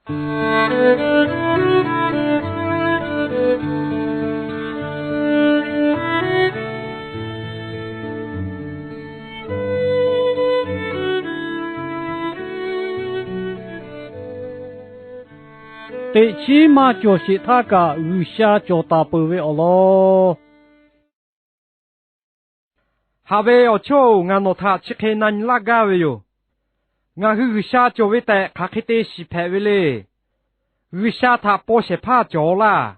Teꞈ chiˉ maˇ cawˬ sheˍ htaˇ kaꞈ G'uiˬsha cawˬ taˍ peuˬ ve awˬ lawn. Haꞈ ve awˬ chawˇ-oˬ, ngaˬ nawˬ htaꞈ chi hk'e na nyi laˇ gaˇ ve yoˬ. Ngaˬ hui G'uiˬsha cawˬ ve tehꞈ hk'aˬ hk'e te shiˍ hpehꞈ ve le. G'uiˬsha htaꞈ paw shehˍ hpaˇ cawˬ-aw laˇ.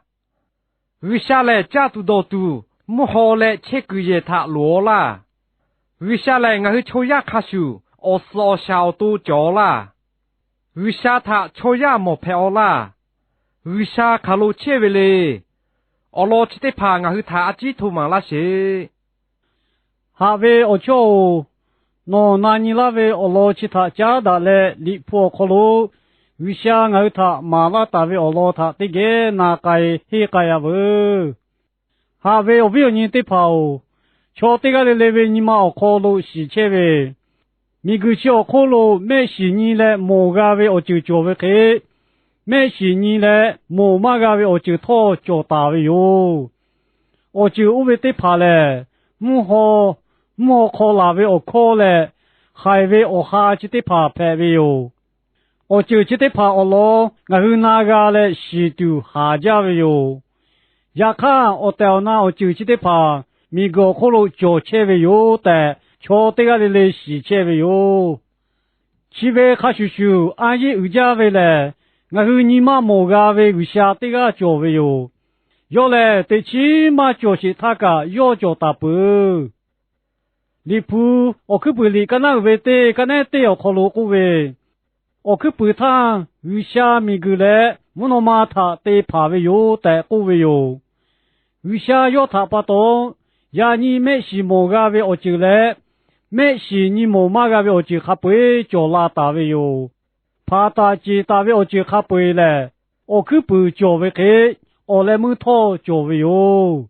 G'uiˬsha lehˬ caˇ tuˬ dawˬ tuˬ, mvuhˇ haw leh chehˇ kuiˬ yehˬ htaꞈ loˍ-aw laˇ. G'uiˬsha lehˬ ngaˬ hui chaw yaˇ hk'a shuˍ awˬ suhˍ awˬ shaˍ awˬ to cawˬ-aw laˇ. G'uiˬsha htaꞈ chaw yaˇ mawˬ hpehꞈ-aw laˇ. G'uiˬsha hk'aˬ lo chehˇ ve le. Awˬ lawn chi teˇ hpaˍ ngaˬ hui htaꞈ a ciˉ hto maˍ laˇ sheˍ. Haꞈ ve awˬ chawˇ-oˬ, nawˬ na nyi laˇ ve awˬ lawn chi htaꞈ caˉ daꞈ leh, Liꞈ hpu awˬ hk'aw lo G'uiˬsha ngaˬ hui htaꞈ maˍ laˇ taˍ ve awˬ lawn htaꞈ teˇ geh na k'ai henˇ k'ai-a veuˬ. Haꞈ ve awˬ viˉ awˬ nyi teˇ hpaˍ-oˬ, chaw teˇ g'aˇ le le ve nyi ma awˬ hk'aw lo shiˍ chehˇ ve, miˬguiˬ chi awˬ hk'oˆ lo mehˆ shiˍ nyi leh mawˬ g'a ve awˬ ceuˬ cawˬ ve hk'e, mehˆ shiˍ nyi leh mawˬ maˇ g'a ve awˬ ceuˬ htawˇ cawˬ taˍ ve yoˬ. Awˬ ceuˬ oˇ ve teˇ hpaˍ lehˬ, mvuhˇ haw, mvuhˇ haw hk'aw laˬ ve awˬ hkawˇ leh haiˬ ve awˬ ha chi teˇ hpaˍ hpehꞈ ve yoˬ. Awˬ ceuˬ chi teˇ hpaˍ awˬ lawn ngaˬ hui na g'a leh shiˍ tuˬ haˍ jaˇ ve yoˬ. Yaꞈ hk'aˇ, awˬ tehˬ awˬ na awˬ ceuˬ chi teˇ hpaˍ miˬguiˬ awˬ hk'oˆ lo cawˬ chehˇ ve yoˬ tehꞈ, chaw teˇ g'aˇ le le shiˍ chehˇ ve yoˬ. Chi ve hk'a shuˍ shuˍ, a yeˆ uiˍ jaˇ ve lehˬ, ngaˬ hui nyi maˇ mawˬ g'a ve G'uiˬsha teˇ g'aˇ cawˬ ve yoˬ. Yawˇ lehˬ, teꞈ chiˉ maˇ cawˬ sheˍ htaˇ kaꞈ yawˇ cawˬ taˍ peuˬ. Liꞈ hpu Awˬ hkuiˉ puiˍ liꞈ kaˉ naˉ uiˍ ve teˇ kaˉ nehˉ teˇ awˬ hk'aw lo k'oˆ ve, Awˬ hkuiˉ puiˍ htaˇ G'uiˬsha miˬguiˬ leh mvuhˇ naw ma htaꞈ te hpanˍ ve yoˬ tehꞈ k'oˆ ve yoˬ. G'uiˬsha yawˇ htaꞈ pa taw, yaꞈ nyi mehˆ shiˍ mawˬ g'a ve awˬ ceuˬ leh mehˆ shiˍ nyi mawˬ maˇ g'a ve awˬ ceuˬ hk'a peu-eˬ cawˬ la taˍ ve yoˬ. Hpanˍ taˍ ceˬ taˍ ve awˬ ceuˬ hk'a peu-eˬ lehˬ, Awˬ hkuiˉ puiˍ cawˬ ve hk'e, awˬ leh meuˇ htawˇ cawˬ ve yoˬ.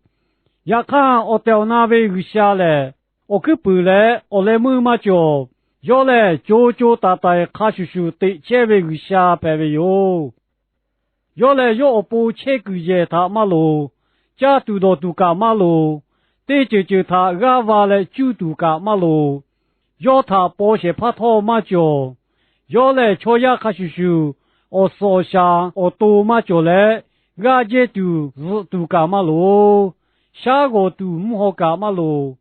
Yaꞈ hk'aˇ, awˬ tehˬ awˬ na ve G'uiˬsha lehˬ, awˬ hkuiˉ puiˍ leh awˬ leh meuˇ maˇ cawˬ. Yawˇ lehˬ, co co taiˍ taiˍ hk'a shuˍ shuˍ teꞈ chehˇ ve G'uiˬsha hpehꞈ ve yoˬ. Yawˇ lehˬ, yawˇ awˬ pon chehˇ kuiˬ yehˬ htaꞈ maˇ loˍ, caˇ tuˬ dawˬ tuˬ kaꞈ maˇ loˍ, teˇ ceuˬ ceuˬ htaꞈ g'aˇ va leh cuˇ tuˬ kaꞈ maˇ loˍ. Yawˇ htaꞈ paw shehˍ hpaˇ htawˇ maˇ cawˬ. Yawˇ lehˬ, chaw yaˇ hk'a shuˍ shuˍ awˬ suhˍ awˬ shaˍ awˬ to maˇ cawˬ leh, g'aˇ jehˇ tuˬ zuhꞈ tuˬ kaꞈ maˇ loˍ. Shaˉ g'awˬ tuˬ mvuhˇ haw kaꞈ maˇ loˍ.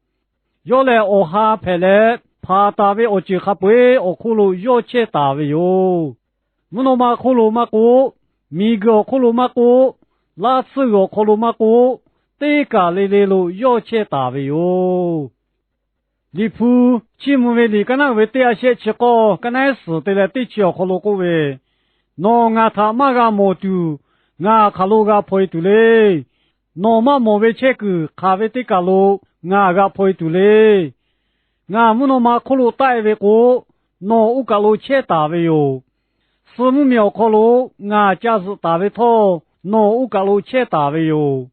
Yawˇ lehˬ, awˬ ha hpehꞈ leh, hpanˍ taˍ ve awˬ ceuˬ hk'a peu-eˬ awˬ hk'oˆ lo yawˇ chehˇ taˍ ve yoˬ. Mvuhˇ naw ma hk'oˆ lo maˇ k'oˆ, miˬguiˬ awˬ hk'oˆ lo maˇ k'oˆ, laˇ tsuhˇ g'uiˬ awˬ hk'aw lo maˇ k'oˆ, teˇ kaˬ le le lo yawˇ chehˇ taˍ ve yoˬ. Liꞈ hpu chiˇ mvuh ve liꞈ kaˉ naˉ uiˍ ve teˇ a shehˆ chi k'awˇ kaˉ naˉ suhˍ te leh teˇ chi awˬ hk'aw lo k'oˆ ve, Nawˬ ngaˬ htaꞈ maˇ g'a mawˬ tuˬ, ngaˬ hk'aˬ lo g'a hpaw-e tuˬ le. Nawˬ maˇ mawˬ ve chehˇ kuiˬ hk'aˬ ve teˇ kaˬ lo ngaˬ g'a hpaw-e tuˬ le. Ngaˬ mvuhˇ naw ma hk'oˆ lo taˆ-e ve k'o, nawˬ oˇ kaˬ lo chehˇ taˍ ve yoˬ. Suh mvuhˇ miˬ awˬ hk'aw lo ngaˬ ca zuhꞈ taˍ ve htawˇ, nawˬ oˇ kaˬ lo chehˇ taˍ ve yoˬ.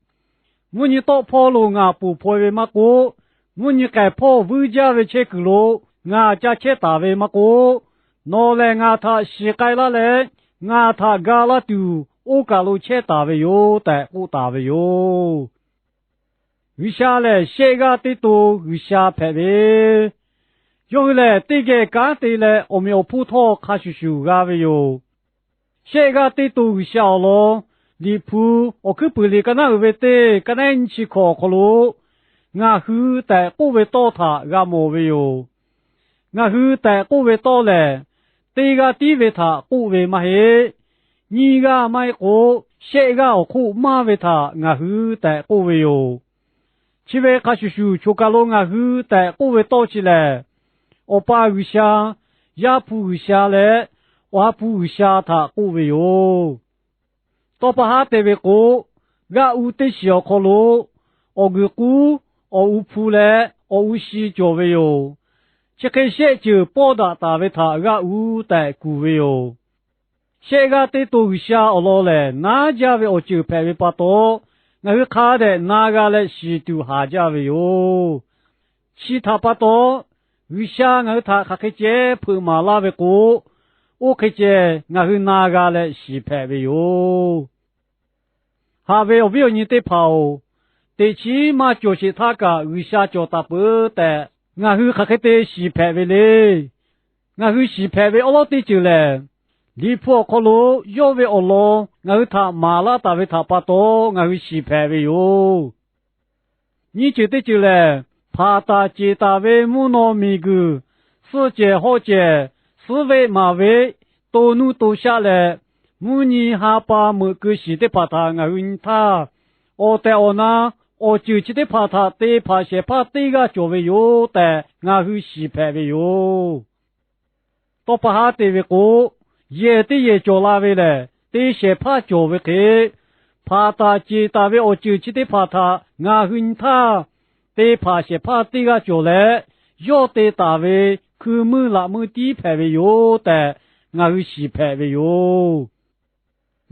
Mvuhˇ nyi tawˆ hpawˇ lo ngaˬ ponˬ hpaw-e ve maˇ k'oˆ, mvuhˇ nyi k'ehˬ hpawˇ vuiˇ jaˇ ve chehˇ kuiˬ lo ngaˬ ca chehˇ taˍ ve maˇ k'oˆ, nawˬ lehˬ ngaˬ htaꞈ shiˍ k'ai laˇ leh, ngaˬ htaꞈ ga laˇ tuˬ oˇ kaˬ lo chehˇ taˍ ve yoˬ tehꞈ k'oˆ taˍ ve yoˬ. G'uiˬsha lehˬ, shehˆ g'aˇ teˇ to G'uiˬsha hpehꞈ ve, yawˇ hui lehˬ teˇ geh kanˉ te leh awˬ meꞈ awˬ hponˇ htawˇ hk'a shuˍ shuˍ g'a ve yoˬ. Shehˆ g'aˇ teˇ to G'uiˬsha awˬ lawn Liꞈ hpu Awˬ hkuiˉ puiˍ liꞈ kaˉ naˉ uiˍ ve teˇ kaˉ naˉ nyiˇ chi hkawꞈ awˬ hk'aw lo, ngaˬ hui tehꞈ k'oˆ ve tawˇ htaꞈ g'a mawˬ ve yoˬ. Ngaˬ hui tehꞈ k'oˆ ve tawˇ lehˬ, teˇ g'aˇ tiˉ ve htaꞈ k'oˆ ve maˇ heˆ. Nyiˇ g'aˇ maˇ heˆ k'o, shehˆ g'aˇ awˬ hk'oˆ maˇ ve htaꞈ ngaˬ hui tehꞈ k'oˆ ve yoˬ. Chi ve hk'a shuˍ shuˍ, choˬ kaˬ lo ngaˬ hui tehꞈ k'oˆ ve tawˇ chi lehˬ, Awˬ pa G'uiˬsha, Yaˇ hpu G'uiˬsha leh Awˬ ha hpu G'uiˬsha htaꞈ k'oˆ ve yoˬ. Tawˇ pa haˉ te ve k'o, g'aˆ u teˇ shiˍ awˬ hk'aw lo awˬ guiˬ k'uˉ, awˬ u hpu leh awˬ u shi cawˬ ve yoˬ. Chi hk'e shehˆ ceuˬ pawˇ daꞈ taˍ ve htaꞈ g'aˆ u tehꞈ kuˬ ve yoˬ. Shehˆ g'aˇ teˇ to G'uiˬsha awˬ lawn lehˬ, naˉ jaˇ ve awˬ ceuˬ hpehꞈ ve pa taw, ngaˬ hui hk'a dehꞈ na g'a leh shiˍ tuˬ haˍ jaˇ ve yoˬ. Chi htaꞈ pa taw, G'uiˬsha ngaˬ hui htaꞈ hk'aˬ hk'e ceh hpeuꞈ maˍ laˇ ve k'o, oˇ hk'e ceh ngaˬ hui na g'a leh shiˍ hpehꞈ ve yoˬ. Haꞈ ve awˬ viˉ awˬ nyi teˇ hpaˍ-oˬ, teꞈ chiˉ maˇ cawˬ sheˍ htaˇ kaꞈ G'uiˬsha cawˬ taˍ peuˬ tehꞈ, ngaˬ hui hk'aˬ hk'e te shiˍ hpehꞈ ve le. Ngaˬ hui shiˍ hpehꞈ ve awˉ lawˉ teˇ ceuˬ lehˬ, Liꞈ hpu awˬ hk'aw lo yawˇ ve awˬ lawn ngaˬ hui htaꞈ maˍ laˇ taˍ ve htaꞈ pa taw ngaˬ hui shiˍ hpehꞈ ve yoˬ. Nyiˇ ceuˬ teˇ ceuˬ lehˬ, hpanˍ taˍ ceˬ taˍ ve mvuhˇ naw miˬguiˬ, suhˆ cehˬ hawˆ cehˬ, suhˉ veˆ maˍ veˆ, to nuˇ to shaˆ leh, mvuhˇ nyi ha pa meuꞈ keu shiˍ teˇ hpaˍ htaꞈ ngaˬ hui nyi htaˇ, awˬ tehˬ awˬ na awˬ ceuˬ chi teˇ hpaˍ htaꞈ te hpanˍ shehˍ hpaˇ teˇ g'aˇ cawˬ ve yoˬ tehꞈ ngaˬ hui shiˍ hpehꞈ ve yoˬ. Tawˇ pa haˉ te ve k'o, yehˬ teˇ yehˬ cawˬ la ve lehˬ, te shehˍ hpaˇ cawˬ ve hk'e, hpanˍ taˍ ceˬ taˍ ve awˬ ceuˬ chi teˇ hpaˍ htaꞈ ngaˬ hui nyi htaˇ, te hpanˍ shehˍ hpaˇ teˇ g'aˇ cawˬ leh, yawˇ te taˍ ve hkui meuˇ laꞈ meuˇ tiˉ hpehꞈ ve yoˬ tehꞈ ngaˬ hui shiˍ hpehꞈ ve yoˬ.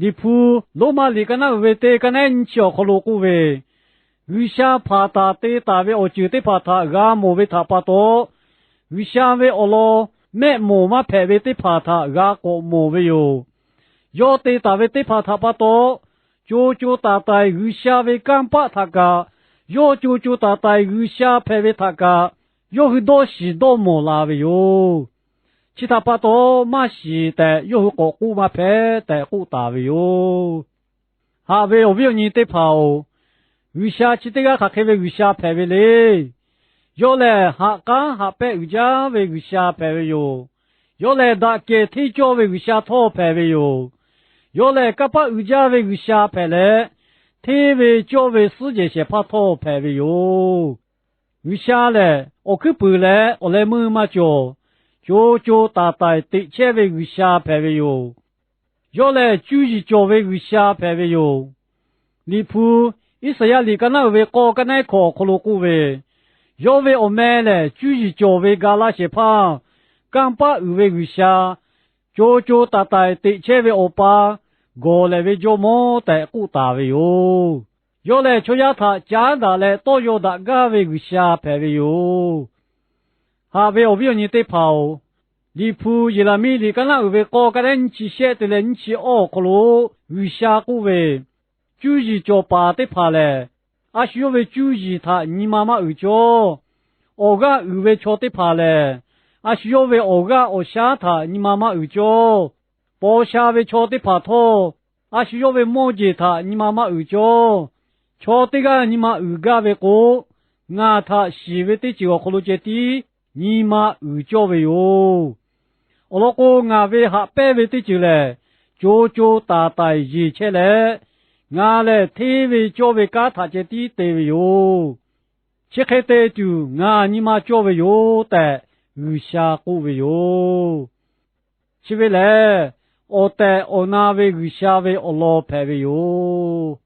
Liꞈ hpu Roˉmaꞈ liꞈ kaˉ naˉ uiˍ ve teˇ kaˉ nehˉ nyiˇ chi awˬ hk'aw lo k'oˆ ve, G'uiˬsha hpanˍ taˍ te taˍ ve awˬ ceuˬ teˇ hpaˍ htaꞈ g'a mawˬ ve htaꞈ pa taw, G'uiˬsha ve awˬ lawn mehˆ mawˬ maˇ hpehꞈ ve teˇ hpaˍ htaꞈ g'a k'awꞈ mawˬ ve yoˬ. Yawˇ te taˍ ve teˇ hpaˍ htaꞈ pa taw, co co taiˍ taiˍ G'uiˬsha ve kanˇ paˆ htaꞈ kaꞈ, yawˇ co co taiˍ taiˍ G'uiˬsha hpehꞈ ve htaꞈ kaꞈ, yawˇ hui dawˇ shiˍ dawˇ mawˬ la ve yoˬ. Chi htaꞈ pa taw, maˇ shiˍ tehꞈ yawˇ hui k'awꞈ k'oˆ maˇ hpehꞈ tehꞈ k'oˆ taˍ ve yoˬ. Haꞈ ve awˬ viˉ awˬ nyi teˇ hpaˍ-oˬ, G'uiˬsha chi teˇ g'aˇ hk'aˬ hk'e ve G'uiˬsha hpehꞈ ve le. Yawˇ lehˬ, haꞈ k'aˉ haꞈ pehˆ uiˍ jaˇ ve G'uiˬsha hpehꞈ ve yoˬ. Yawˇ lehˬ, daꞈ kehˬ hteˇ cawˇ ve G'uiˬsha htawˇ hpehꞈ ve yoˬ. Yawˇ lehˬ, kanˇ paˆ uiˍ jaˇ ve G'uiˬsha hpehꞈ leh, hteˇ ve cawˇ ve suhˉ jehˬ shehˍ hpaˇ htawˇ hpehꞈ ve yoˬ. G'uiˬsha lehˬ, awˬ hkuiˉ puiˍ leh awˬ leh meuˇ maˇ cawˬ. Co co taiˍ taiˍ teꞈ chehˇ ve G'uiˬsha hpehꞈ ve yoˬ. Yawˇ lehˬ, cuˇ yiˍ cawˬ ve G'uiˬsha hpehꞈ ve yoˬ. Liꞈ hpu Iˉsaˍyaˆ liꞈ kaˉ naˉ uiˍ ve k'awˇ kaˉ nehˉ hkawꞈ awˬ hk'aw lo k'oˆ ve, Yawˇ ve awˬ meh lehˬ, cuˇ yiˍ cawˬ ve ga laˇ shehˍ hpaˇ, kanˇ paˆ uiˍ ve G'uiˬsha, co co taiˍ taiˍ teꞈ chehˇ ve Awˬ pa, gawˬ lehˬ ve Jawˇmawˇ tehꞈ k'oˆ taˍ ve yoˬ. Yawˇ lehˬ, chaw yaˇ htaꞈ caˉ daꞈ leh tawˇ yaw daꞈ gaˇ ve G'uiˬsha hpehꞈ ve yoˬ. Haꞈ ve awˬ viˉ awˬ nyi teˇ hpaˍ-oˬ, Liꞈ hpu Yeˍraˍmiˆ liꞈ kaˉ naˉ uiˍ ve k'awˇ kaˉ nehˉ nyiˇ chi shehˆ te leh nyiˇ chi awˇ awˬ hk'aw lo G'uiˬsha k'oˆ ve, Cuˇ yiˍ cawˬ paˍ teˇ hpaˍ lehˬ, a shu yawˇ ve cuˇ yiˍ htaꞈ nyi ma maˇ uiˍ cawˇ. Awˬ g'aˇ uiˍ ve chaw teˇ hpaˍ lehˬ, a shu yawˇ ve awˬ g'aˇ awˬ shaˉ htaꞈ nyi ma maˇ uiˍ cawˇ. Paw sha ve chaw teˇ hpaˍ htawˇ, a shu yawˇ ve mawˇ jeˬ htaꞈ nyi ma maˇ uiˍ cawˇ. Chaw teˇ g'aˇ nyi ma uiˍ gaˇ ve k'o, ngaˬ htaꞈ shiˍ ve teˇ ceuˬ awˬ hk'aw lo ceh tiˉ nyi ma uiˍ cawˇ ve yoˬ. Awˬ lawn k'o, ngaˬ ve haꞈ pehnˇ ve teˇ ceuˬ lehˬ, co co taiˍ taiˍ yeˬ chehˇ leh, ngaˬ lehˬ hteˇ ve cawˇ ve kanˉ htaꞈ ceh tiˉ te ve yoˬ. Chi hk'e te tuˬ ngaˬ nyi ma cawˇ ve yoˬ tehꞈ G'uiˬsha k'oˆ ve yoˬ. Chi ve lehˬ, awˬ tehˬ awˬ na ve G'uiˬsha ve awˬ lawn hpehꞈ ve yoˬ.